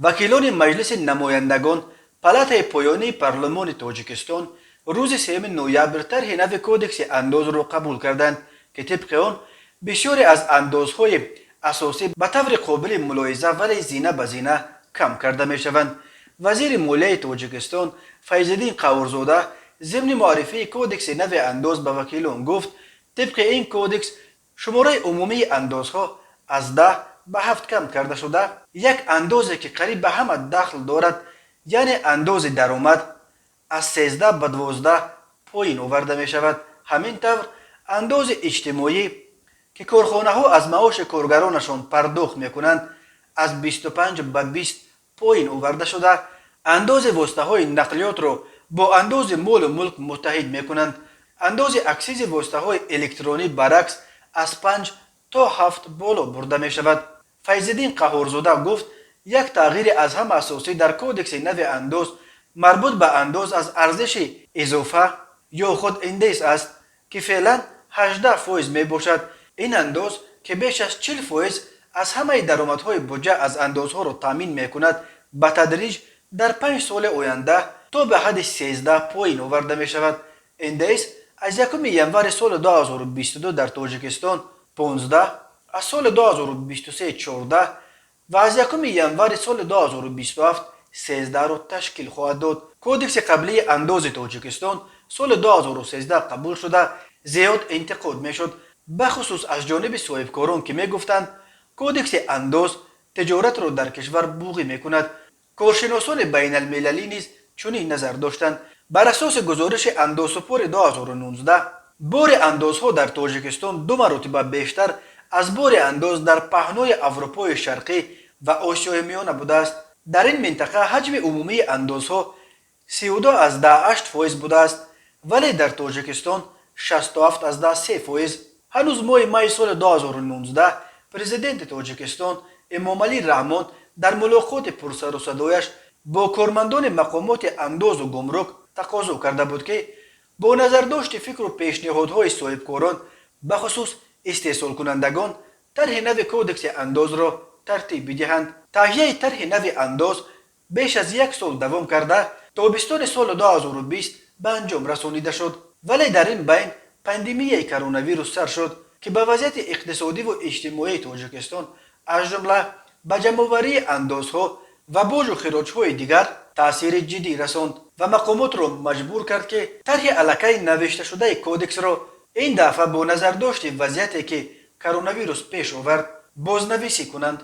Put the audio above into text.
Вакилони Маҷлиси намояндагон, палатаи поёнии парлумони Тоҷикистон, рӯзи 3 ноябр тарҳи нави Кодекси андозро қабул карданд, ки тибқи он бисёре аз андозҳои асосӣ ба таври қобили мулоҳиза, вале зина ба зина кам карда мешаванд. Вазири молияи Тоҷикистон Файзиддин Қаҳҳорзода зимни муаррифии Кодекси нави андоз ба вакилон гуфт, тибқи ин кодекс шумораи умумии андозҳо аз 10 ба 7 кам карда шуда, як андозе, ки қариб ба ҳама дахл дорад, яъне андози даромад, аз 13 ба 12 поин оварда мешавад. Ҳамин тавр, андози иҷтимоӣ, ки корхонаҳо аз маоши коргаронашон пардохт мекунанд, аз 25 ба 20 поин оварда шуда, андози воситаҳои нақлиётро бо андози молу мулк муттаҳид мекунанд. Андози аксизи воситаҳои электронӣ, баръакс, аз 5 то 7 боло бурда мешавад. Файзиддин Қаҳҳорзода гуфт, як тағйири аз ҳама асосӣ дар Кодекси нави андоз марбут ба андоз аз арзиши изофа ё худ НДС аст, ки феълан 18% мебошад. Ин андоз, ки беш аз 40% аз ҳамаи даромадҳои буҷа аз андозҳоро таъмин мекунад, ба тадриҷ дар 5 соли оянда то ба ҳадди 13 поин оварда мешавад. НДС аз 1 январи соли 2022 дар Тоҷикистон 15, аз соли 2023 14 ва аз 1 январи соли 2027 13-ро ташкил хоҳад дод. Кодекси қаблии андози Тоҷикистон соли 2013 қабул шуда, зиёд интиқод мешуд, бахусус аз ҷониби соҳибкорон, ки мегуфтанд, кодекси андоз тиҷоратро дар кишвар буғӣ мекунад. Коршиносони байналмилалӣ низ чунин назар доштанд. Бар асоси гузориши андозсупори 2019, бори андозҳо дар Тоҷикистон ду маротиба бештар аз бори андоз дар паҳнои Аврупои Шарқӣ ва Осиёи Миёна будааст. Дар ин минтақа ҳаҷми умумии андозҳо 32,8% будааст, вале дар Тоҷикистон 67,3%. Ҳанӯз моҳи майи соли 2019 президенти Тоҷикистон Эмомалӣ Раҳмон дар мулоқоти пурсарусадояш бо кормандони мақомоти андозу гумрук тақозо карда буд, ки бо назардошти фикру пешниҳодҳои соҳибкорон, бахусус истеҳсолкунандагон, тарҳи нави кодекси андозро тартиб бидиҳанд. Таҳияи тарҳи нави андоз беш аз як сол давом карда, тобистони соли 2020 ба анҷом расонида шуд, вале дар ин байн пандемияи коронавирус сар шуд, ки ба вазъияти иқтисодиву иҷтимоии Тоҷикистон, аз ҷумла ба ҷамъоварии андозҳо ва боҷу хироҷҳои дигар, таъсири ҷиддӣ расонд ва мақомотро маҷбур кард, ки тарҳи аллакай навишташудаи кодексро ин дафъа бо назардошти вазъияте, ки коронавирус пеш овард, бознависӣ кунанд.